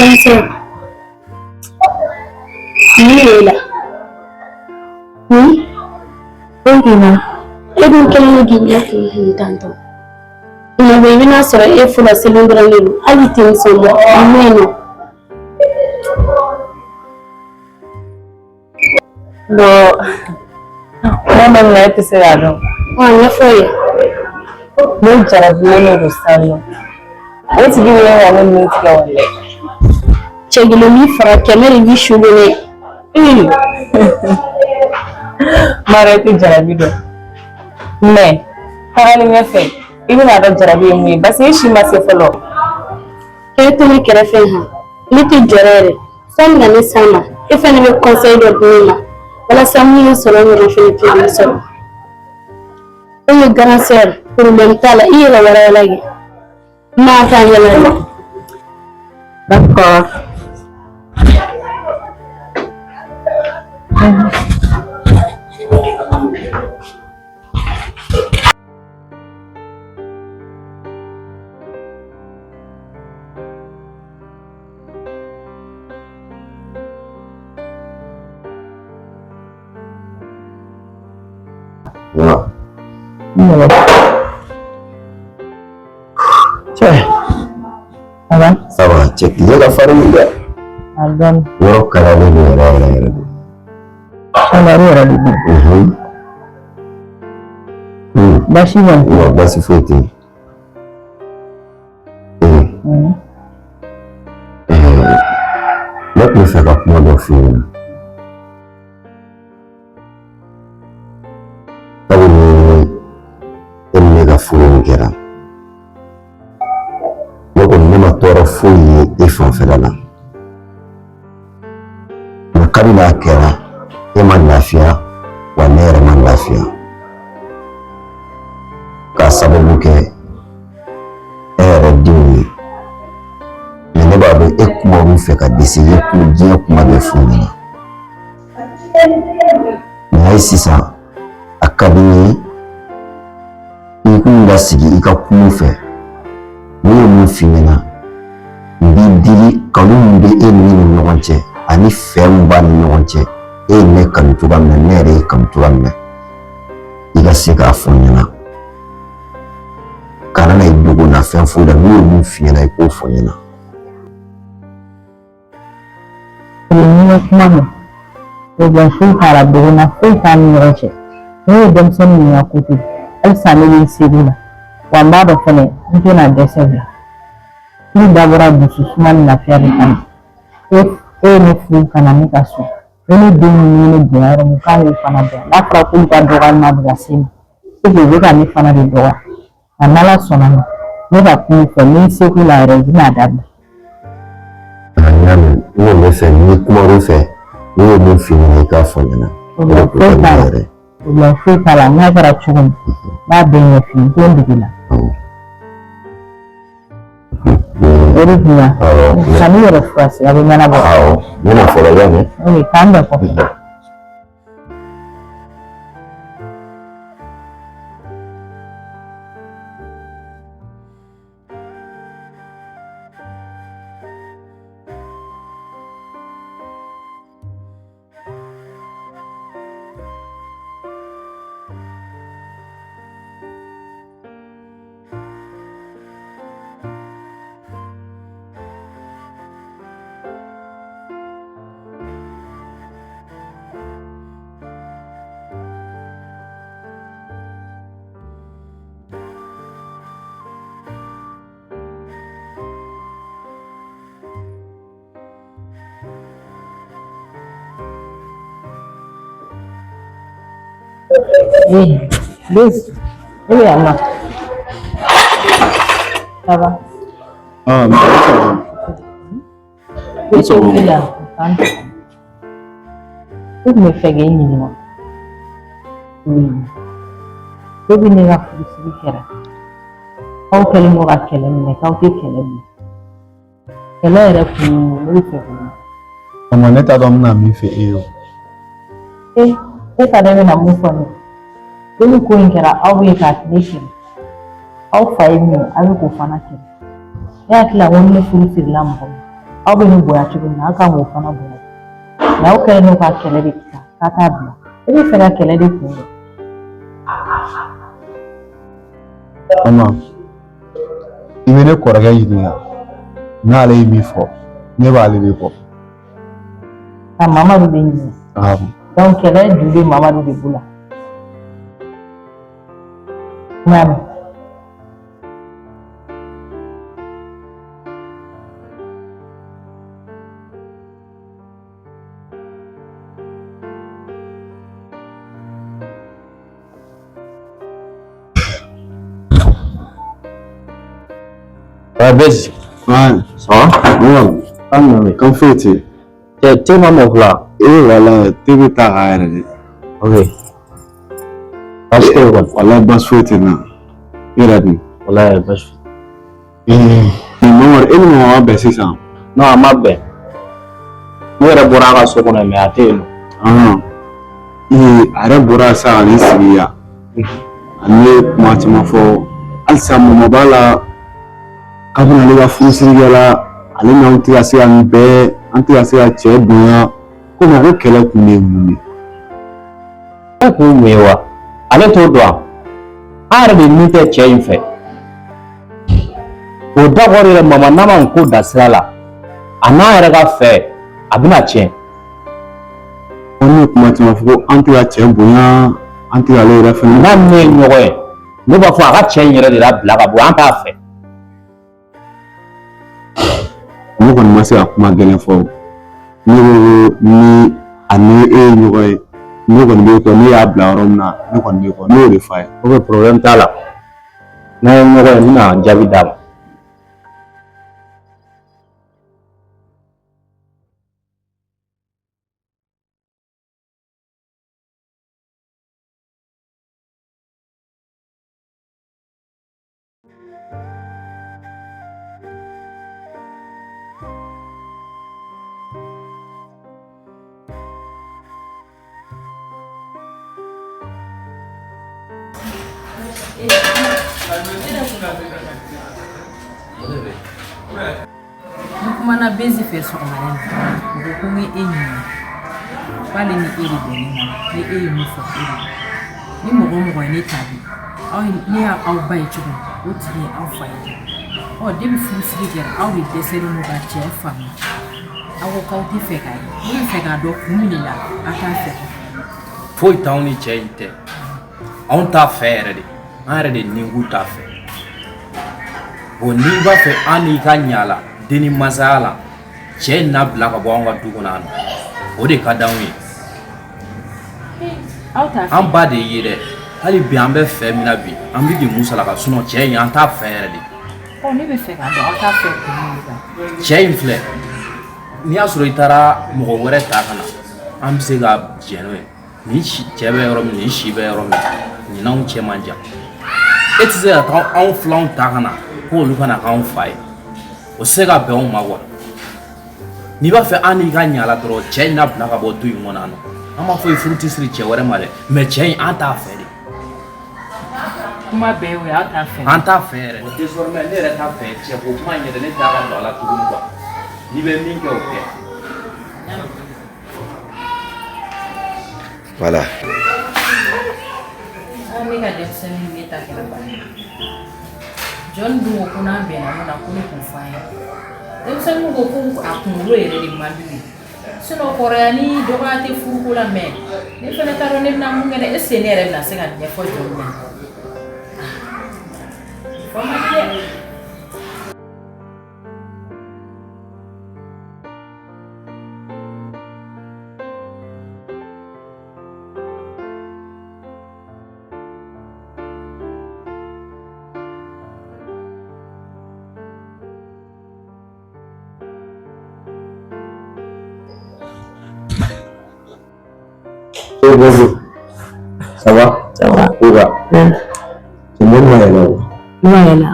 Denmisɛn, mun de b'e la? E E dun kɛlen don k'i ɲɛ kun tantɔ. Tuma bɛɛ i bɛna sɔrɔ e furasilen dɔrɔn de don, hali i tɛ nisɔndiya. Mun bɛ yen nɔ? Bon, kuma ma nka e tɛ se k'a dɔn. Ɔ, ɲɛfɔ ye. Ne jarabilen de don sisan nɔ. O tigi bɛ ka ne nun tigɛ walayi. Cɛ kelen b'i faga, 100 de b'i su don dɛ. Mara, e tɛ jarabi dɔn. Mais tagalen ɲɛfɛ, i bɛna dɔn jarabi ye mun ye parce que e si ma se fɔlɔ. K'e to ne kɛrɛfɛ han, ne tɛ jɔrɔ yɛrɛ. Sani ka ne s'a ma, e fɛnɛ bɛ conseil dɔ di ne ma walasa mun ye sɔrɔ ɲɔgɔn fɛnɛ tɛna ne sɔrɔ. E ye grande sœur, problème t'a la, i yɛrɛ walawala kɛ. N b'a k'a ɲɛna de. D'accord. Wa. Cɛ. Ça va? Ça va, cɛ, tile ka farin dɛ. A dɔɔni. Yɔrɔ kalalen don yɛrɛ yɛrɛ yɛrɛ de. Chaleur yɛrɛ de don. Baasi bɛ yen? Wa, baasi foyi tɛ yen. Ne tun bɛ fɛ ka kuma dɔ f'i ɲɛna. Kabini e ni ne ka furu in kɛra, ne kɔni ne ma tɔɔrɔ foyi ye e fanfɛla la. Nka kabini a kɛra, e ma lafiya, wa ne yɛrɛ ma lafiya. K'a sababu kɛ e yɛrɛ denw ye. Mais ne b'a dɔn e kuma fɛ ka dɛsɛ, i ye diɲɛ kuma bɛɛ f'u ɲɛna. Mais hali sisan, a ka di n ye i k'u lasigi i ka kuma u fɛ. N'u ye mun f'i ɲɛna, n b'i deli, kanu min bɛ e ni ne ni ɲɔgɔn cɛ ani fɛ min b'a ni ɲɔgɔn cɛ, e ye ne kanu cogoya min na, ne yɛrɛ ye kanu cogoya min na, i ka se k'a fɔ n ɲɛna. Kana na i dogo na fɛn foyi la, n'u ye mun f'i ɲɛna, i k'o fɔ n ɲɛna. Ni ma kuma mɛn, problème foyi t'a la, dogona foyi t'an ni ɲɔgɔn cɛ. Ne ye denmisɛnnin min ka ko to, halisa ne bɛ n seko la, wa n b'a dɔn fɛnɛ n tɛna dɛsɛ bila. Furu dabɔra dusu suma ni lafiya de kama. E ye ne furu ka na ne ka so, ne ni denw ye ne bonya yɔrɔ min, k'an k'o fana bonya. N'a fɔra k'olu ka dɔgɔyali bɛ ka se n ma, c'est que u bɛ ka ne fana de dɔgɔya. Nka n'Ala sɔnna ma, ne ka kuma u fɛ, ni n seko la yɛrɛ, u bɛna dabila. N y'a mɛn, n kɔni bɛ fɛ n'i kumar'u fɛ, n'u ye mun f'i ɲɛna, i k'a fɔ n ɲɛna. Problème foyi t'a la. Problème foyi t'a la, n'a kɛra cogo min, n b'a bɛɛ ɲɛf'i ye, n t'o dogo i la. O de tun na. Ka n'i yɛrɛ furasi, a bɛ ɲɛnabɔ. Awɔ, n bɛna fɔlɔ, i y'a mɛn. Ok, k'an bɛn kɔfɛ. Eh, Liz, ne bɛ yan nɔ. Ça va? Ah, ça va. Ne tɛ la. Ne tun bɛ fɛ k'e ɲininka. Depuis ne ka furusiri kɛra, aw kɛlen don ka kɛlɛ minɛ k'aw tɛ kɛlɛ bila. Kɛlɛ yɛrɛ kun ye mun ye? Ne bɛ fɛ k'o dɔn. Mama, ne t'a dɔn n bɛna min fɔ e ye o. E, E t'a dɔn e bɛna mun fɔ ne ye. Ni ko in kɛra aw ye k'a tile kɛlɛ. Aw fa ye min ye aw bɛ k'o fana kɛlɛ. Ne hakili la ko ni ne furu sirila mɔgɔ ma aw bɛ ne bonya cogo min na aw kan k'o fana bonya. Nka aw kɛlen don ka kɛlɛ de ta k'a t'a bila. E bɛ fɛ ka kɛlɛ de kun dɔn. Mama, i bɛ ne kɔrɔkɛ ɲininka n'ale ye min fɔ ne b'ale de kɔ. Ka Mamadu de ɲininka. Awɔ. Donc kɛlɛ ju bɛ Mamadu de bolo. N y'a mɛn. Ouais, Blaise. Ouais. Ça va? Ouais. Ah non, mais. Kan foyi tɛ yen. Cɛ, te ma mɔ fila. Ee walayi te bɛ taa k'a yɛrɛ de. Ok. Baasi tɛ yen kɔni. Walayi baasi foyi tɛ n na. E yɛrɛ dun? Walayi baasi. Ee Mamadu e ni mama ma bɛn sisan? Non, a ma bɛn. Ne yɛrɛ bɔra a ka so kɔnɔ mais a tɛ yen nɔ. Ahan. Ee a yɛrɛ bɔra sisan ka n'i sigi yan. Ani ne ye kuma caman fɔ halisa mama b'a la k'a bɛna ale ka furusiri kɛ la ale n'anw tɛ ka se ka nin bɛɛ an tɛ ka se ka cɛ bonya ko ma ko kɛlɛ kun ye mun ye. E kun mun ye wa? Ale t'o dɔn wa? An yɛrɛ de min tɛ cɛ in fɛ. O d'accord yɛrɛ mama n'a ma nin ko da sira la a n'a yɛrɛ ka fɛ a bɛna tiɲɛ. Ko ne ye kuma caman fɔ ko an tɛ ka cɛ bonya an tɛ k'ale yɛrɛ fɛnɛ. N'a ni ne ye ɲɔgɔn ye ne b'a fɔ a ka cɛ in yɛrɛ de labila ka bɔ an t'a fɛ. Ne kɔni ma se ka kuma gɛlɛn fɔ ne ko ni a ni e ye ɲɔgɔn ye ne kɔni b'e kɔ ne y'a bila yɔrɔ min na ne kɔni b'e kɔ ne y'o de f'a ye. Ok, problème t'a la. N'an ye ɲɔgɔn ye n bɛna jaabi d'a ma. N kumana Bezi fɛ sɔgɔmada in na o ko ko n ye e ɲininka k'ale ni e de bɛnnen na ni e ye min fɔ e de ni mɔgɔ o mɔgɔ ye ne ta bi aw ne y'aw ba ye cogo min o tigi ye aw fa ye ten ɔ depi furusiri kɛra aw de dɛsɛlen don ka cɛ faamuya aw ko k'aw tɛ fɛ k'a ye ne bɛ fɛ k'a dɔn kun min de la aw t'a fɛ. Foyi t'anw ni cɛ in tɛ anw t'a fɛ yɛrɛ de an yɛrɛ de ninkun t'a fɛ bon n'i b'a fɛ an n'i ka ɲa la den ni masaya la cɛ in nabila ka bɔ anw ka du kɔnɔ yan nɔ o de ka d'anw ye an ba de ye dɛ hali bi an bɛ fɛ min na bi an bɛ k'i musalaka sinon cɛ in an t'a fɛ yɛrɛ de. Ɔ ne bɛ fɛ k'a dɔn aw t'a fɛ kun min de kan. Cɛ in filɛ n'i y'a sɔrɔ i taara mɔgɔ wɛrɛ ta ka na an bɛ se ka jɛn n'o ye. Nin cɛ bɛ yɔrɔ min nin si bɛ yɔrɔ min nin n'anw cɛ man jan e tɛ se ka taa anw filanw ta ka na ko olu ka na k'anw fa ye o tɛ se ka bɛn anw ma quoi n'i b'a fɛ an n'i ka ɲa la dɔrɔn cɛ in nabila ka bɔ du in kɔnɔ yan nɔ an b'a fɔ i furu tɛ siri cɛ wɛrɛ ma dɛ mais cɛ in an t'a fɛ de. Kuma bɛɛ y'o ye aw t'a fɛ. An t'a fɛ yɛrɛ. Désormais ne yɛrɛ t'a fɛ cɛ ko kuma in yɛrɛ ne t'a ka don a la tuguni quoi n'i bɛ min kɛ o kɛ. Voilà. Ne ka denmisɛnnin ne ta kɛra bana ye. Jɔn dun ko ko n'an bɛnna mun na ko ne k'o fɔ an ye. Denmisɛnninw ko ko a kunkolo yɛrɛ de man d'u ye. Sinon kɔrɔya ni dɔgɔya tɛ furuko la mais ne fana t'a dɔn ne bɛna mun kɛ dɛ. Est ce que ne yɛrɛ bɛna se ka nin ɲɛfɔ Jɔn ɲɛna? Fɔ man di dɛ. Eh, bonjour. Ça va? Ça va. Où va? C'est moi qui là. Ne ma yɛlɛ.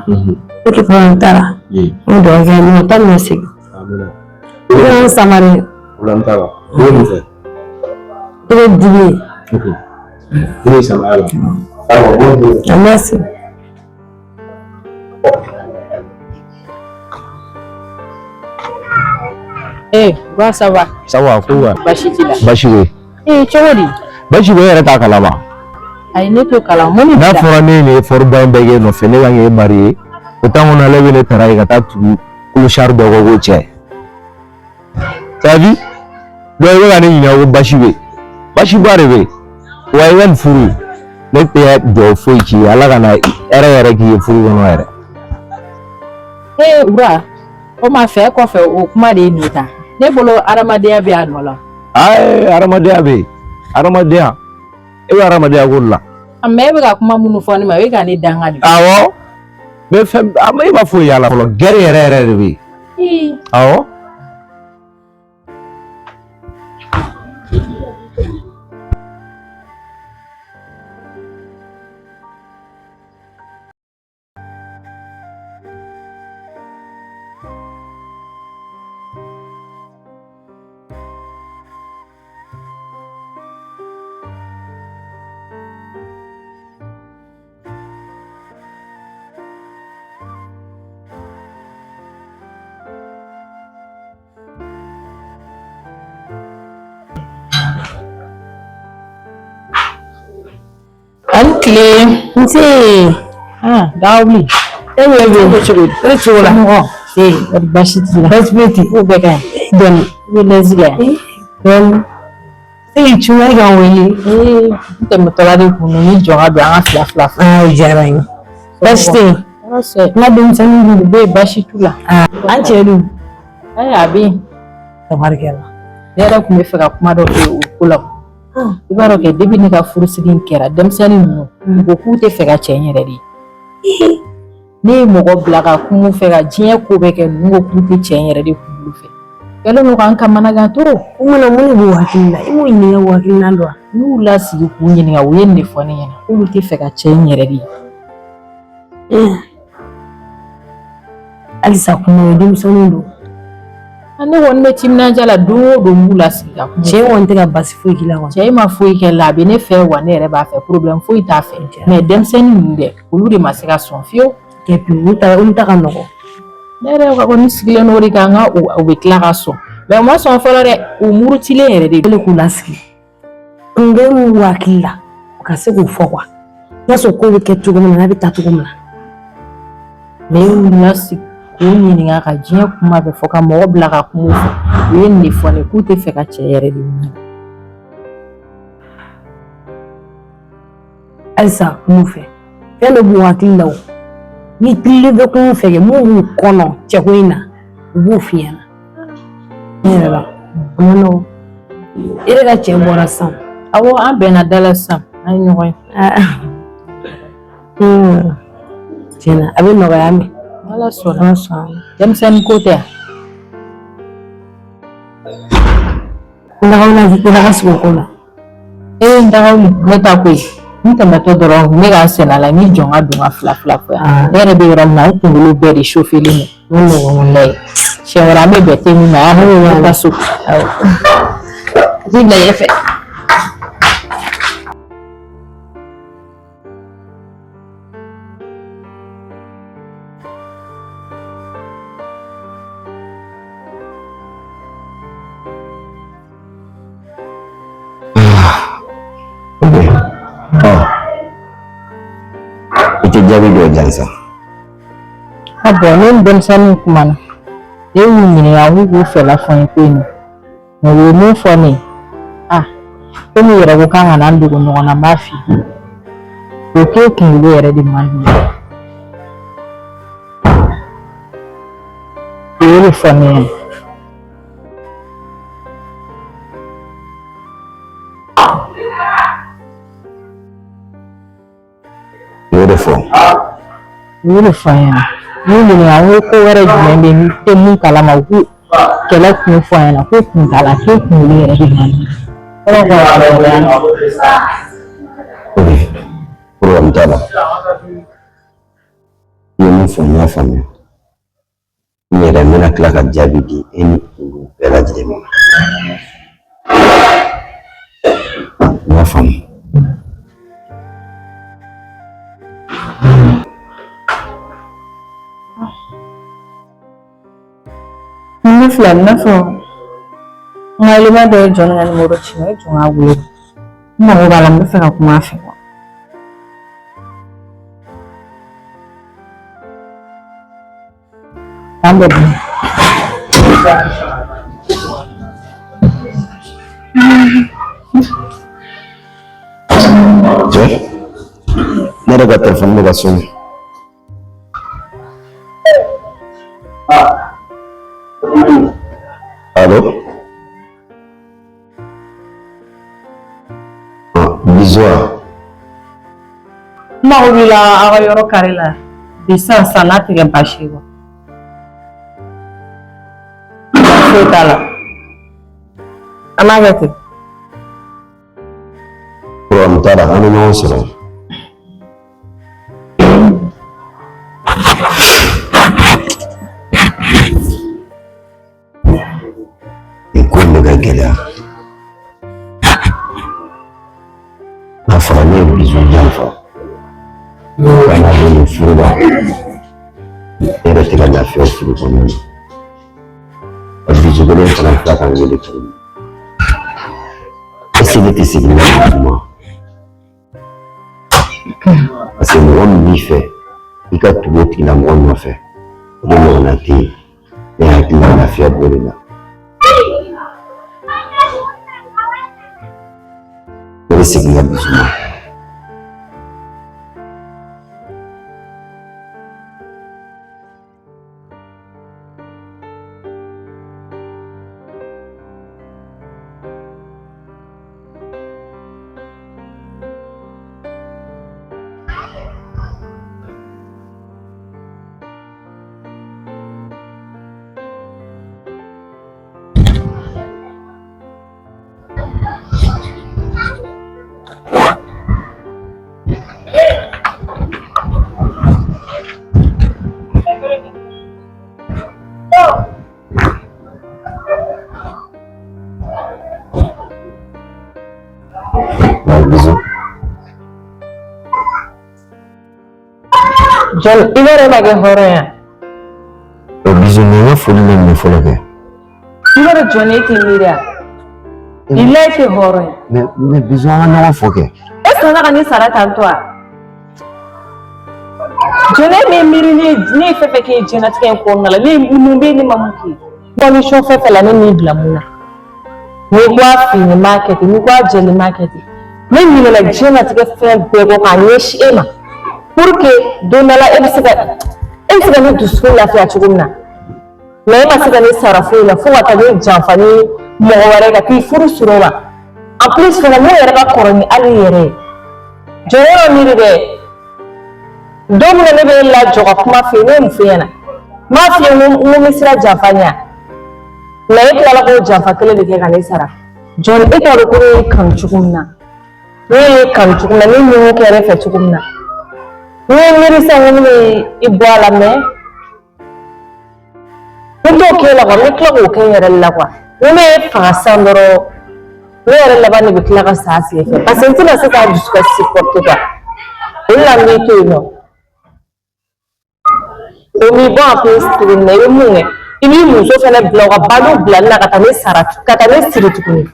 Ok, problème t'a la. Oui. N bɛ dugawu kɛ mɔgɔ ta bɛna segin. Amina. I bɛna n sama de. Problème t'a la. I bɛ mun fɛ? I bɛ dimi. Ok. I ni samaya la. Ayiwa, bonjour. Merci. Eh, ba ça va. Ça va, ko wa? Baasi t'i la. Baasi bɛ yen. Eh, cogo di? Baasi bɛ e yɛrɛ t'a kalama. Ayi, ne t'o kalama. Mun de b'i N'a la? fɔra ne ye nin effort ba in bɛɛ k'e nɔfɛ, ne kan k'e marier. O temps kɔnɔ ale bɛ ne tara yen ka taa tugu clochard dɔ kɔ k'o cɛ. T'as vu? Donc i bɛ ka ne ɲininka ko baasi bɛ yen. Baasiba de bɛ yen. Wa i ka nin furu in, ne tɛ duwawu foyi k'i ye. Ala kana hɛrɛ yɛrɛ k'i ye furu kɔnɔ yɛrɛ. Eh, Wura, o ma fɛ kɔfɛ o kuma de ye nin ye tan. Ne bolo adamadenya bɛ a nɔ la. Ayi, adamadenya bɛ yen. Adamadenya. E bɛ adamadenya ko de la. Mais e bɛ ka kuma minnu fɔ ne ma, e ka ne danga de. Awɔ. N bɛ fɛn e ma foyi y'a la fɔlɔ. Guerre yɛrɛ yɛrɛ de bɛ yen. Ii. Awɔ. A ni tile. Nse. Ah, Dawuli. E bɛ yen cogo di? E cogo la. Mɔgɔ. Ee, baasi t'i la. Baasi foyi tɛ. Ko bɛɛ ka ɲi. Dɔɔni. I bɛ lɛsi la yan. Dɔɔni. E y'i cun e ka n wele. Ee, n tɛmɛtɔla de kun don, n y'i jɔ ka don an ka fila fila fɔ. Aa, o diyara n ye. Baasi tɛ yen. Tɔɔrɔ sɛ. N ka denmisɛnninw dun? U bɛ yen, baasi t'u la. Aa, an cɛ dun? Ayi, a bɛ yen. Tabarikɛla. Ne yɛrɛ tun bɛ fɛ ka kuma dɔ f'i ye o ko la. I b'a dɔn kɛ depuis ne ka furusiri in kɛra, denmisɛnnin ninnu, u ko k'u tɛ fɛ ka cɛ in yɛrɛ de ye. Ne ye mɔgɔ bila ka kuma u fɛ ka diɲɛ ko bɛɛ kɛ, ninnu ko k'u tɛ cɛ in yɛrɛ de kunkolo fɛ. Kɛlen don k'an kamanagan trop. O mana mun de b'u hakili la? I m'u ɲininka u hakilina dɔn wa? N y'u lasigi k'u ɲininka, u ye nin de fɔ ne ɲɛna, k'olu tɛ fɛ ka cɛ in yɛrɛ de ye. Halisa kuma ye denmisɛnninw don. Ne kɔni bɛ timinandiya la don o don n b'u lasigi ka kuma. Cɛ kɔni tɛ ka basi foyi k'i la kɔni. Cɛ ma foyi kɛ la, a bɛ ne fɛ wa ne yɛrɛ b'a fɛ, problème foyi t'a fɛ. Mais denmisɛnnin ninnu dɛ, olu de ma se ka sɔn fiyewu. Et puis olu ta ka nɔgɔn. Ne yɛrɛ kɔni sigilen n'o de kan, n ka u bɛ tila ka sɔn. Mais u ma sɔn fɔlɔ dɛ, u murutilen yɛrɛ de. Kɛlen k'u lasigi. Kungo min b'u hakili la, u ka se k'o fɔ quoi. N'a sɔrɔ ko bɛ kɛ cogo min na, n'a bɛ taa cogo min na. Ne y'u lasigi k'u ɲininka ka diɲɛ kuma bɛɛ fɔ ka mɔgɔ bila ka kuma u fɛ. U ye nin de fɔ ne k'u tɛ fɛ ka cɛ yɛrɛ de ɲini. Halisa kuma u fɛ. Fɛn dɔ b'u hakili la o. Ni tile bɛ kuma u fɛ kɛ mun b'u kɔnɔ cɛko in na, u b'o f'i ɲɛna. Ne yɛrɛ la, a ma nɔgɔn. E yɛrɛ ka cɛ bɔra sisan. Awɔ, an bɛnna da la sisan, an ye ɲɔgɔn ye. Tiɲɛna a bɛ nɔgɔya mɛn. Ala sɔnna. Ala sɔnna. Denmisɛnnin ko tɛ yan. N daga sigi o ko la. Ee, n daga ne ta koyi. N tɛmɛtɔ dɔrɔn ne ka n senna la, n y'i jɔ n ka don ka fila fila fɔ yan. Ne yɛrɛ bɛ yɔrɔ min na, n kunkolo bɛɛ de sofelen don. N nɔgɔn walayi. Siɲɛ wɛrɛ an bɛ bɛn te min ma, an bɛ taa so. Awɔ. A t'i bila ɲɛfɛ. I tɛ jaabi dɔ di yan sa. A bɔn, ne ni denmisɛnninw kumana, ne y'u ɲininka k'u k'u fɛla fɔ n ye ko in na. Mais u ye mun fɔ ne ye, ah, komi u yɛrɛ ko k'an kana an dogo ɲɔgɔn na, n b'a f'i ye. O k'e kunkolo yɛrɛ de man di ye. U y'o de fɔ ne ɲɛna. U y'o de fɔ. U y'o de fɔ an ɲɛna. N y'u ɲininka, n ko ko wɛrɛ jumɛn bɛ yen n tɛ mun kalama, u k'u kɛlɛ kun fɔ an ɲɛna, ko kun t'a la, k'e kunkolo yɛrɛ de man di. Kɔrɔ ko a nɔgɔya. Ok, problème t'a la. I ye mun fɔ n y'a faamuya. N yɛrɛ n bɛna tila ka jaabi di e ni olu bɛɛ lajɛlen ma. N y'a faamu. Ne filɛ i n'a fɔ n ka élément dɔ ye Jɔn ka nimoro ci n ma, e jɔn k'a wele. N mago b'a la, n bɛ fɛ ka kuma a fɛ quoi. K'an bɛn bi. Cɛ, ne yɛrɛ ka telefɔni bɛ ka sonner. Allo? Ah, bisou. N mago b'i la aw ka yɔrɔ kare la bi sisan sisan n'a tɛ kɛ baasi ye quoi. Foyi t'a la. An b'a kɛ ten. Problème t'a la, an bɛ ɲɔgɔn sɔrɔ. Nin ko in bɛ ka gɛlɛya. N'a fɔra ne ye Bijou janfa ka na don nin furu la, ne yɛrɛ tɛ ka lafiya o furu kɔnɔna na. Wa Bijou kelen fana tila ka n wele tuguni. Est ce que ne tɛ segin ne ka kuma? Parce que mɔgɔ min b'i fɛ i ka tugu o tigilamɔgɔ nɔfɛ, o de ɲɔgɔnna tɛ yen. Ne hakili la lafiya b'o de la. Ne bɛ segin ka Bijou ma. Bisou. Jɔn, i b'a dɔn e ma kɛ hɔrɔn ye wa? O Bijou, nin n ka foli bɛ minɛ fɔlɔ kɛ. I b'a dɔn Jɔn, e tɛ miiri wa? I la e tɛ hɔrɔn ye. Mais Bijou, an ka ɲɔgɔn fo kɛ. E sɔnna ka ne sara tantɔ wa? Jɔn, e m'i miiri ne ye fɛn fɛn k'e ye diɲɛlatigɛ in kɔnɔna la, ne mun bɛ yen ne ma mun k'i ye? Condition fɛn fɛn la ne m'i bila mun na. N'i ko a finni n b'a kɛ ten, n'i ko a jɛlen n b'a kɛ ten. Ne ɲinɛna diɲɛlatigɛ fɛn bɛɛ kɔ k'a ɲɛsin e ma pour que don dɔ la e bɛ se ka ne dusukun lafiya cogo min na. Mais e ma se ka ne sara foyi la fo ka taa ne janfa ni mɔgɔ wɛrɛ ka t'i furu siri o ma. En plus fana, ne yɛrɛ ka kɔrɔ ni hali i yɛrɛ ye. Jɔn, e ma miiri dɛ. Don min na ne bɛ e lajɔ ka kuma f'i ye, ne ye mun f'i ɲɛna? N m'a f'i ye n ko n bɛ siran janfa ɲɛ. Mais e tilala k'o janfa kelen de kɛ ka ne sara. Jɔn, e t'a dɔn ko ne y'e kanu cogo min na. Ne y'e kanu cogo min na, ne ɲugun kɛra e fɛ cogo min na. N ye miiri sisan ko ne bɛ i bɔ a la, mais n t'o k'e la quoi, n bɛ tila k'o kɛ n yɛrɛ la quoi. Ni ne ye faga sisan dɔrɔn, ne yɛrɛ laban de bɛ tila ka sa a sen fɛ parce que n tɛna se k'a dusukasi supporter quoi. O de la n b'i to yen nɔ. O m'i bɔ en plus tuguni na, i bɛ mun kɛ? I b'i muso fana bila u ka baliw bila ne la ka taa ne sara, ka taa ne siri tuguni.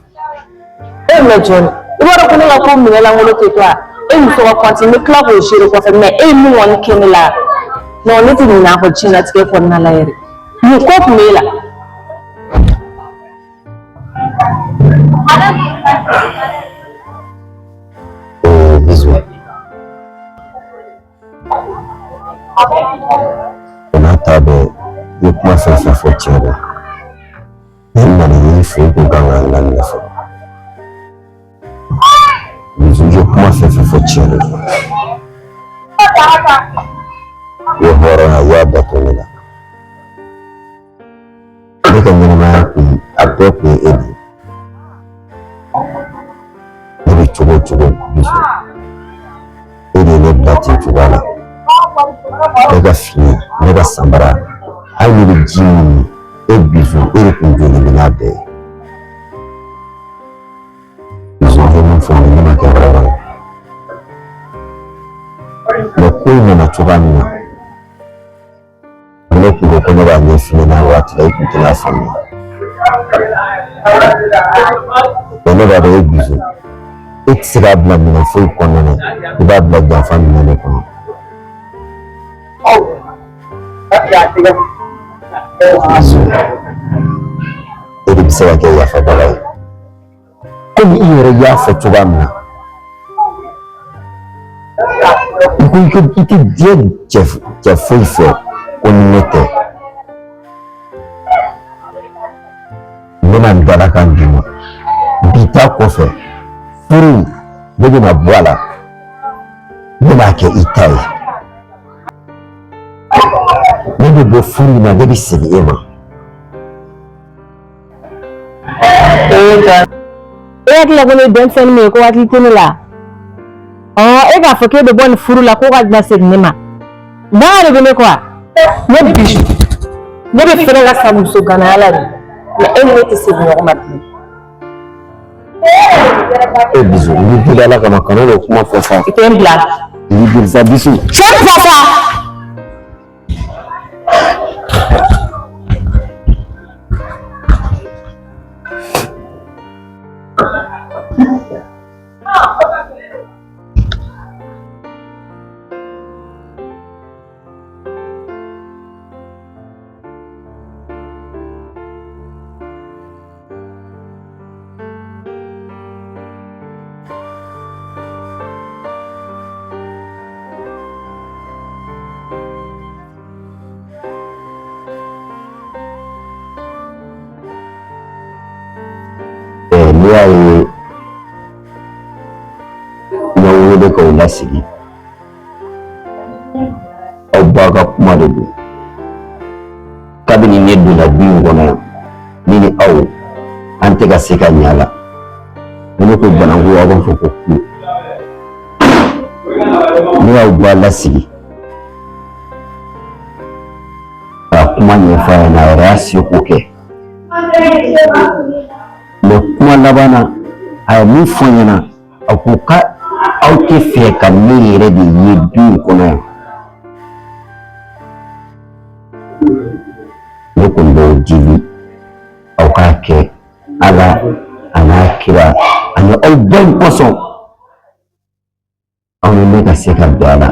E mɛ jɔn, i b'a dɔn ko ne ka ko minɛ lankolon tɛ to wa? E muso ka compte, n bɛ tila k'o gérer kɔfɛ, mais e ye mun kɔni kɛ ne la, non, ne tɛ ɲinɛ a kɔ diɲɛlatigɛ kɔnɔna la yɛrɛ. Mun ko tun b'e la? Bisou. O n'a ta bɛɛ, i ye kuma fɛn fɛn fɔ tiɲɛ don. Ne nana y'i fɛ, i kun kan ka n laminɛ fɔlɔ. Bijou, i ye kuma fɛn fɛn fɔ tiɲɛ don. I ye hɔrɔnya, i y'a bɛɛ to ne la. Ne ka ɲɛnamaya kun, a bɛɛ kun ye e de ye. Ne bɛ cogo o cogo, Bijou, e de ye ne bila ten cogoya la. Ne ka fini, ne ka samara, hali ne bɛ ji min min, e Bijou, e de kun jɔlen bɛ n'a bɛɛ ye. Bijou, i ye min fɔ ne ma kɛ hɔrɔn ye. Mais ko in nana cogoya min na, ne kun ko ko ne b'a ɲɛf'i ɲɛna waati la, i kun tɛna faamuya. Mais ne b'a dɔn e Bijou, e tɛ se k'a bila minɛn foyi kɔnɔna na, i b'a bila janfa minɛn de kɔnɔ. Bijou, e de bɛ se ka kɛ yafabaga ye. Komi i yɛrɛ y'a fɔ cogoya min na, i ko i tɛ diɲɛ cɛ foyi fɛ ko ni ne tɛ. N bɛna n dalakan d'i ma bi ta kɔfɛ, furu in ne bɛna bɔ a la, ne b'a kɛ i ta ye. Ne bɛ bɔ furu in na, ne bɛ segin e ma. E hakili la ko ne ye denmisɛnnin min ye, ko hakili tɛ ne la? Ɔ, e k'a fɔ k'e bɛ bɔ nin furu la ko ka na segin ne ma, danga de bɛ ne kɔ wa? Ne bi, ne bɛ fɛrɛ ka sa muso ganaya la de, mais e ni ne tɛ segin ɲɔgɔn ma bilen. E Bijou, n b'i deli Ala kama, kana n'o kuma fɔ sa. I tɛ n bila. N b'i deli sa, Bijou. Cɛ bila sa. N'i y'a ye n y'aw wele k'aw lasigi, aw ba ka kuma de don. Kabini ne donna du in kɔnɔ yan, ne ni aw, an tɛ ka se ka ɲɛ a la. Ni ne ko bananku, aw b'a fɔ ko ku. Ne y'aw ba lasigi ka kuma ɲɛfɔ a ɲɛna, a yɛrɛ y'a seko kɛ, mais kuma laban na, a ye min fɔ n ɲɛna, a ko ka aw tɛ fɛ ka ne yɛrɛ de ye du in kɔnɔ yan. Ne kɔni b'aw deli, aw k'a kɛ Ala a n'a kira ani aw baw kosɔn, aw ni ne ka se ka bɛn a la,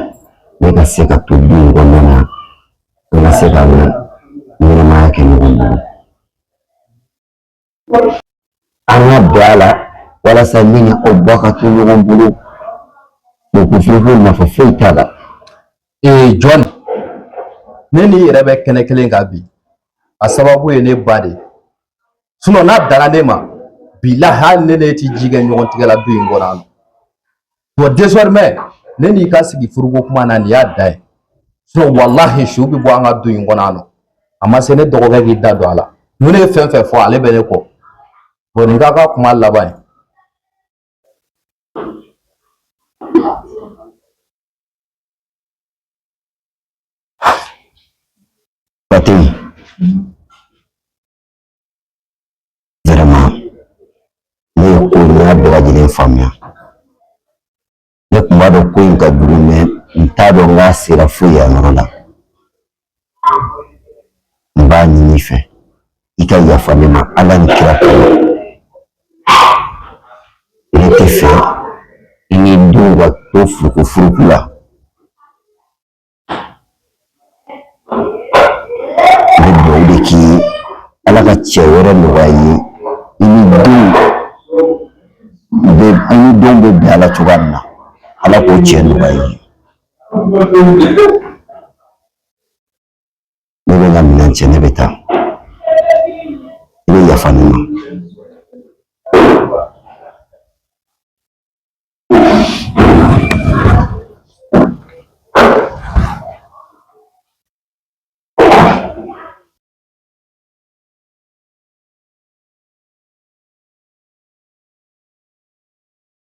ne ka se ka to du in kɔnɔna na, an ka se ka an ka ɲɛnamaya kɛ ɲɔgɔn bolo. An ka bɛn a la walasa ne ni aw ba ka to ɲɔgɔn bolo. O ko fiyewu, nafa foyi t'a la. Ee John, ne n'i yɛrɛ bɛ kɛnɛ kelen kan bi, a sababu ye ne ba de ye. Sinon n'a danna ne ma, bilahi, hali ne ne ti ji kɛ ɲɔgɔn tigɛ la du in kɔnɔ yan nɔ. Bon, désormais ne n'i ka sigi furuko kuma na, nin y'a dan ye. Sinon walahi, su bɛ bɔ an ka du in kɔnɔ yan nɔ. A ma se ne dɔgɔkɛ k'i da don a la. Ni ne ye fɛn fɛn fɔ, ale bɛ ne kɔ. Bon, nin k'a ka kuma laban ye. Fati, vraiment, ne ye ko in y'a bɛɛ lajɛlen faamuya. Ne tun b'a dɔn ko in ka jugu, mais n t'a dɔn n k'a sera fo yan yɔrɔ la. N b'a ɲini i fɛ, i ka yafa ne ma Ala ni kira kama. Ne tɛ fɛ i ni denw ka to furuku furuku la. N bɛ dugawu de k'i ye, Ala ka cɛ wɛrɛ nɔgɔya i ye, i ni denw bɛ bɛn a la cogoya min na, Ala k'o cɛ nɔgɔya i ye. Ne bɛ n ka minɛn cɛ, ne bɛ taa. I bɛ yafa ne ma.